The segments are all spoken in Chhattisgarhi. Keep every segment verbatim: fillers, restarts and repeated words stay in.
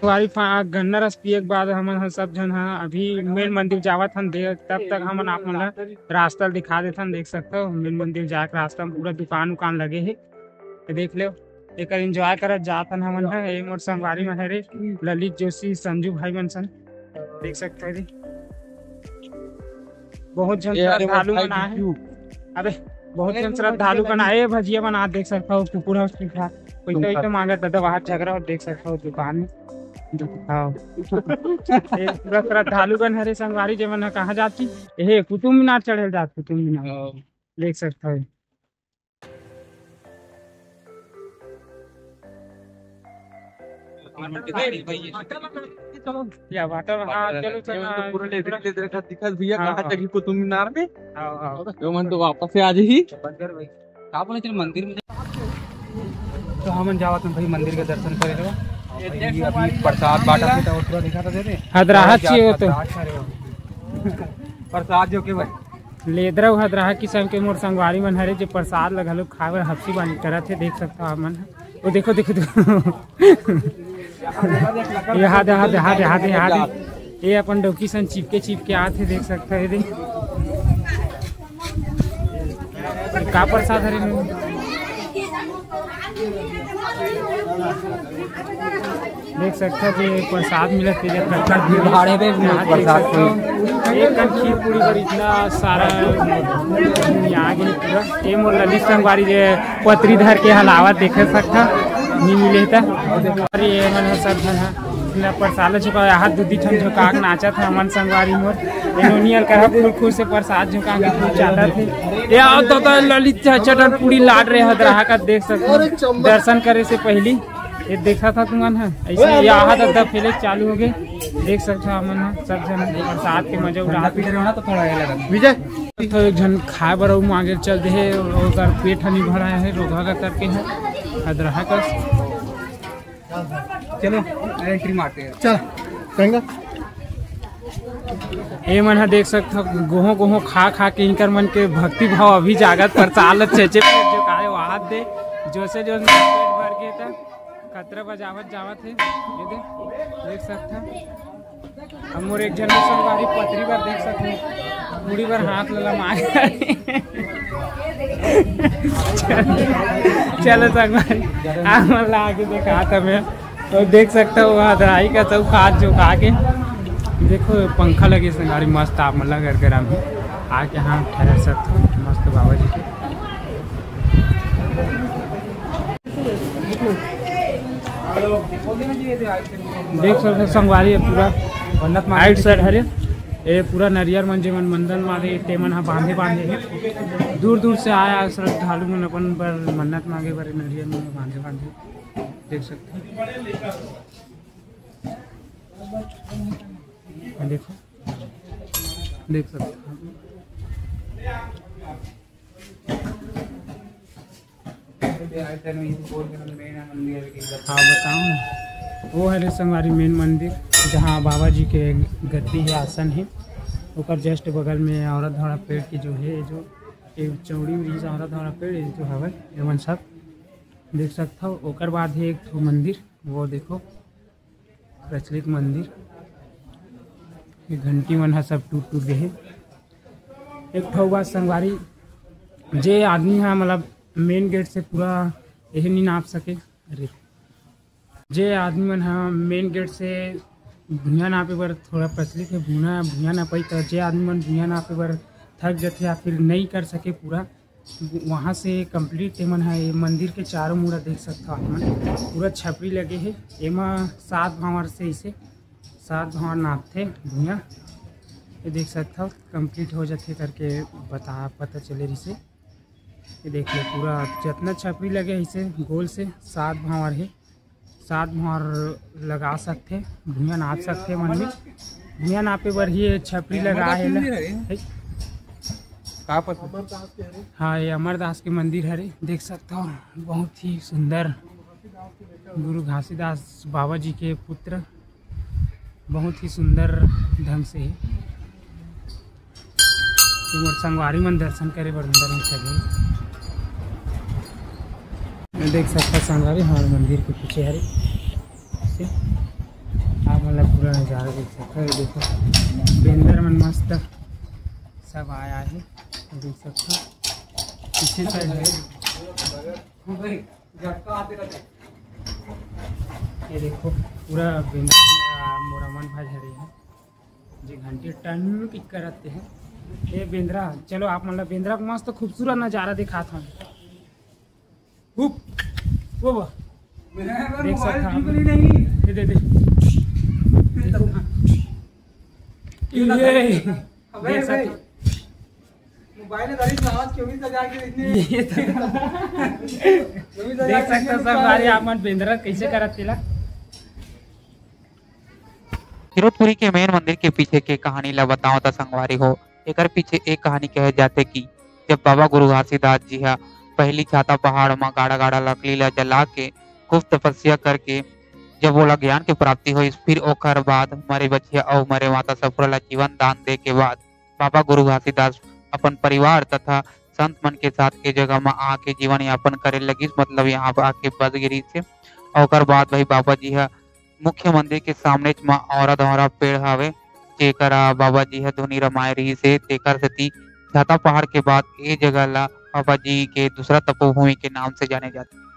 संगवारी, गन्ना रस पिए के बाद हमन ह सब झन ह अभी मेन मंदिर जावत हन। दे-, तब तक हमन आप मन ल रास्ता ल दिखा देथन। देख सकथव, मेन मंदिर जाए के रास्ता में पूरा दुकान उकान लगे हे। ये देख लेव, एकर एंजॉय करत जात हन हमन ह। ये मोर संगवारी मन हरे, ललित जोशी, संजू भाई मन सन। देख सकथव, ये बहुत झन ये हरे मोर श्रद्धालु भाई मन आए हे। बिट्टू। अबे, बहुत झन श्रद्धालु मन आए हे, भजिया बना, देख सकथव, कुकुर ह, ठीक है। पैसा वैसा मांगत दादा, बाहर झगड़ा हो, देख सकथव, दुकान में। हाँ। ये पूरा श्रद्धालु गण हरे संगवारी, जे मन ह कहाँ जाती? एहे, कुतुब मीनार चढ़े ल जात, कुतुब मीनार। हाँ। देख सकथव। या वाटर, हाँ, चलो, चलो, पूरा लेदर, लेदर का दिखत भैया, हाँ, कहाँ हाँ। चढ़ी कुतुब मीनार में? हाँ, हाँ। यो मन तो वापस से आ जाही। का बोले, चल मंदिर में। तो हमन जावत हन भाई मंदिर के दर्शन करे लो। अभी, अभी प्रसाद बांटत हे, तो पूरा देखा था, दे दे। हदराहा चाहिए हो तो। प्रसाद खा रहे हो। प्रसाद जो के भाई। लेदरा हदराहा किसम के मोर संगवारी मन हरे, जे प्रसाद ल घलो खाए बर हफ्सी बानी करत हे, देख सकथव आप मन। ओ देखो, देखो, देखो। ये हाथ, हाथ, हाथ, हाथ, हाथ। ये अपन डौकी सन चिपके, चिपके आत हे, देख सकथव। ये दे। ये का प्रसाद हरे? देख सकथव कि प्रसाद मिलत हे, जब तक भीड़ भाड़ हे बे, यहाँ देख प्रसाद सकथव, कोई एक कन खीर पूरी बर इतना सारा आदमी आ गे पूरा। ये मोर ललित संगवारी जे पतरी धर के हलावत देख सकथव, नी मिले त। अरे ये मन ह सब झन ह इतना प्रसाद ल झुका, यहाँ दू दी ठन झुका के नाचत हे हमन संगवारी मोर। ये नोनी अलकर ह फूल खुश से प्रसाद झुका के फूल चाटत हे। ये आओ तो, तो ललित चटन पूरी लाट रहे हदराहा का, देख सकथव। दर्शन करे से पहली ये देखा था तुमन ह, ऐसे ही आहत अद्धा फैले चालू हो गए। देख सकथव हमन ह, सब झन प्रसाद के मजा उड़ा। पी रहे हो ना, तो थोड़ा ये लगा। विजय। तो एक झन खाए बर अउ मांगे चल दे हे, ओकर पेट ह नहीं भरा है, रोगहा का करके है, हदरहा कस। चलो, एंट्री मारते हैं। चल, कहेंगे। ए मन ह देख सकथव, गोहो गोहो खा खा के इनकर मन के भक्ति भाव अभी जागत, प्रसाद ल छेचे पेट जो काहे वहाद दे, जोसे जो पेट भर के त कतरा बजावत जावत हे, ये दे, देख सकथव। अब मोर एक झन संगवारी पतरी बर देख सकथव, पूरी बर हाथ ल लमा के। चलो संगवारी, आप मन ला आगे देखा था मैं। तो देख सकथव, वो हदराही का सब खात झुका के। देखो, पंखा लगे संगवारी, मस्त आप मन ला गरगराम हे। आके यहाँ ठहर सकथव, मस्त बाबा जी के। देख सकथव संगवारी, ये पूरा मन्नत मांगे राइट साइड हरे, ये पूरा नरियर मन जेमन मन्नत मांगे, ते मन ह बांधे बांधे हे। दूर दूर से आया श्रद्धालु मन अपन बर मन्नत मांगे बर नरियर मन बांधे बांधे। देख सकथव, देखो, देख सकथव। हाँ, बताओ ना। वो हरे संगवारी मेन मंदिर, जहाँ बाबा जी के गद्दी हे, आसन हे, ओकर जस्ट बगल में औरा धौरा पेड़ के जो हे, जो ये चौड़ी उड़ी औरा धौरा पेड़, ये जो हवय, ये मन सब देख सकथव। ओकर बाद हे एक ठो मंदिर, वो देखो, प्रचलित मंदिर। ये घंटी मन ह सब टूट टूट गे हे। एक ठो बात संगवारी, जे आदमी ह मतलब मेन गेट से पूरा एहे नी नाप सके, अरे, जे आदमी मन ह मेन गेट से भुइयां नापे बर थोड़ा प्रचलित हे, भुइयां, भुइयां नापई, त जे आदमी मन भुइयां नापे बर थक जथे या फिर नई कर सके पूरा, वहाँ से कंप्लीट एमन ह, ये मंदिर के चारों मुड़ा देख सकथव आप मन, पूरा छपरी लगे हे। एमा सात भांवर से इसे सात भांवर नापथे भुइयां। ये देख सकथव, कंप्लीट हो जाथे करके बता, पता चले रिसे। ये देख लो, पूरा जतना छपरी लगे हे इसे गोल से सात भांवर हे। सात भांवर लगा सकथे, भुइयां नाप सकथे मन में। भुइयां नापे बर ही ये छपरी लगा हे ला। का पता? हाँ, ये अमरदास के मंदिर हरे, देख सकथव, बहुत ही सुंदर। गुरु घासीदास बाबा जी के पुत्र, बहुत ही सुंदर ढंग से हे। तो मोर संगवारी मन दर्शन करे बर अंदर में चले। मैं देख सकता संगवारी, हमारे मंदिर के पीछे हरे। से पूरा नजारा देख सकते हो, ये देखो बेंदर मन मस्त सब आया है, देख सकते हो पीछे साइड है। ये देखो पूरा बेंदर मोरा मन भा झड़ी है, जे घंटी टन किक करत है। ए बेंदरा, चलो आप मन ला बेंदरा के मस्त खूबसूरत नजारा दिखात हन। हुप, वो बा। मेरा देख मोबाइल सकता बिल्कुल ही नहीं। दे, दे, दे। ये। अबे देख भाई, सकता। मोबाइल में तारीफ आवाज चौबीस हजार के इतने। ये तो चौबीस हजार देख सकता सब बारे आप मन बेंदरा कैसे करत तेला। गिरौदपुरी के मेन मंदिर के पीछे के कहानी ला बताओ त संगवारी हो। एकर पीछे एक कहानी कहे जाथे कि जब बाबा गुरु घासीदास जी ह पहली छाता पहाड़ म गाड़ा-गाड़ा लकड़ी ला जला के खूब तपस्या करके जब ओला ज्ञान के प्राप्ति होइस, फिर ओकर बाद मरे बछिया अउ मरे माता सफुरा ला जीवन दान दे के बाद बाबा गुरु घासीदास अपन परिवार तथा संत मन के साथ ए जगह म आके जीवन यापन करे लगिस, मतलब यहाँ पे आके बस गिरिस हे। ओकर बाद भाई बाबा जी ह मुख्य मंदिर के सामनेच म औरा धौरा पेड़ हवे, जेकरा बाबा जी ह धुनी रमाए रहिस हे, तेकर सेती छाता पहाड़ के बाद ए जगह ला बाबा जी के दूसरा तपोभूमि के नाम से जाने जाथे।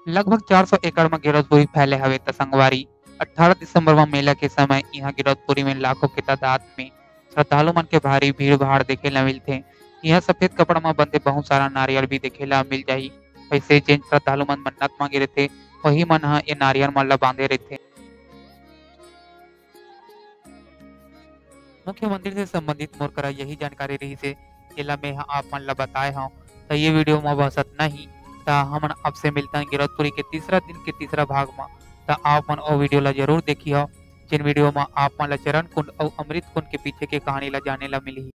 लगभग चार सौ एकड़ म गिरौदपुरी फैले हवे, त संगवारी अट्ठारह दिसंबर म मेला के समय इहाँ गिरौदपुरी में लाखों के तादाद में श्रद्धालु मन के भारी भीड़ भाड़ देखे ला मिलथे। इहाँ सफेद कपड़ा म बंधे बहुत सारा नारियल भी देखे ला मिल जाही। वैसे जेन श्रद्धालु मन मन्नत मांगे रहिथे, वही मन ह ये नारियल मन ला बांधे रहिथे। मुख्य मंदिर से संबंधित मोर करा यही जानकारी रहिस हे, जेला मैं ह आप मन ला बताए हव। त ये वीडियो म बस अतना ही। त हमन आपसे मिलतन गिरौदपुरी के तीसरा दिन के तीसरा भाग म। त आप मन ओ वीडियो ला जरूर देखिहव, जेन वीडियो म आप मन ला चरण कुंड अउ अमृत कुंड के पीछे के कहानी ला जाने ला मिलही।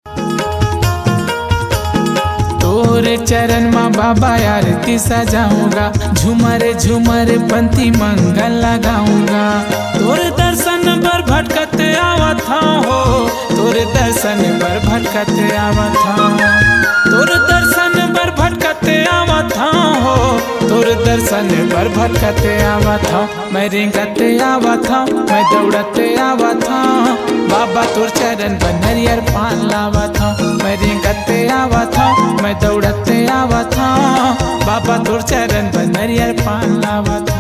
तोर चरण म बाबा आरती सजाऊंगा, झूमर झूमर पंथी मंगल लगाऊंगा। तोर दर्शन बर भटकत आवत हौं हो, तोर दर्शन बर भटकत आवत हौं, तोर दर्शन बर भटकत आवत हौं हो, तोर दर्शन बर भटकत आवत हौं। मैं रेंगत आवत हौं, मैं दौड़त आवत हौं, बाबा तोर चरण बर नरियर पान लावत हौं। मैं रेंगत आवत हौं, मैं दौड़त आवत हौं, बाबा तोर चरण बर नरियर पान लावत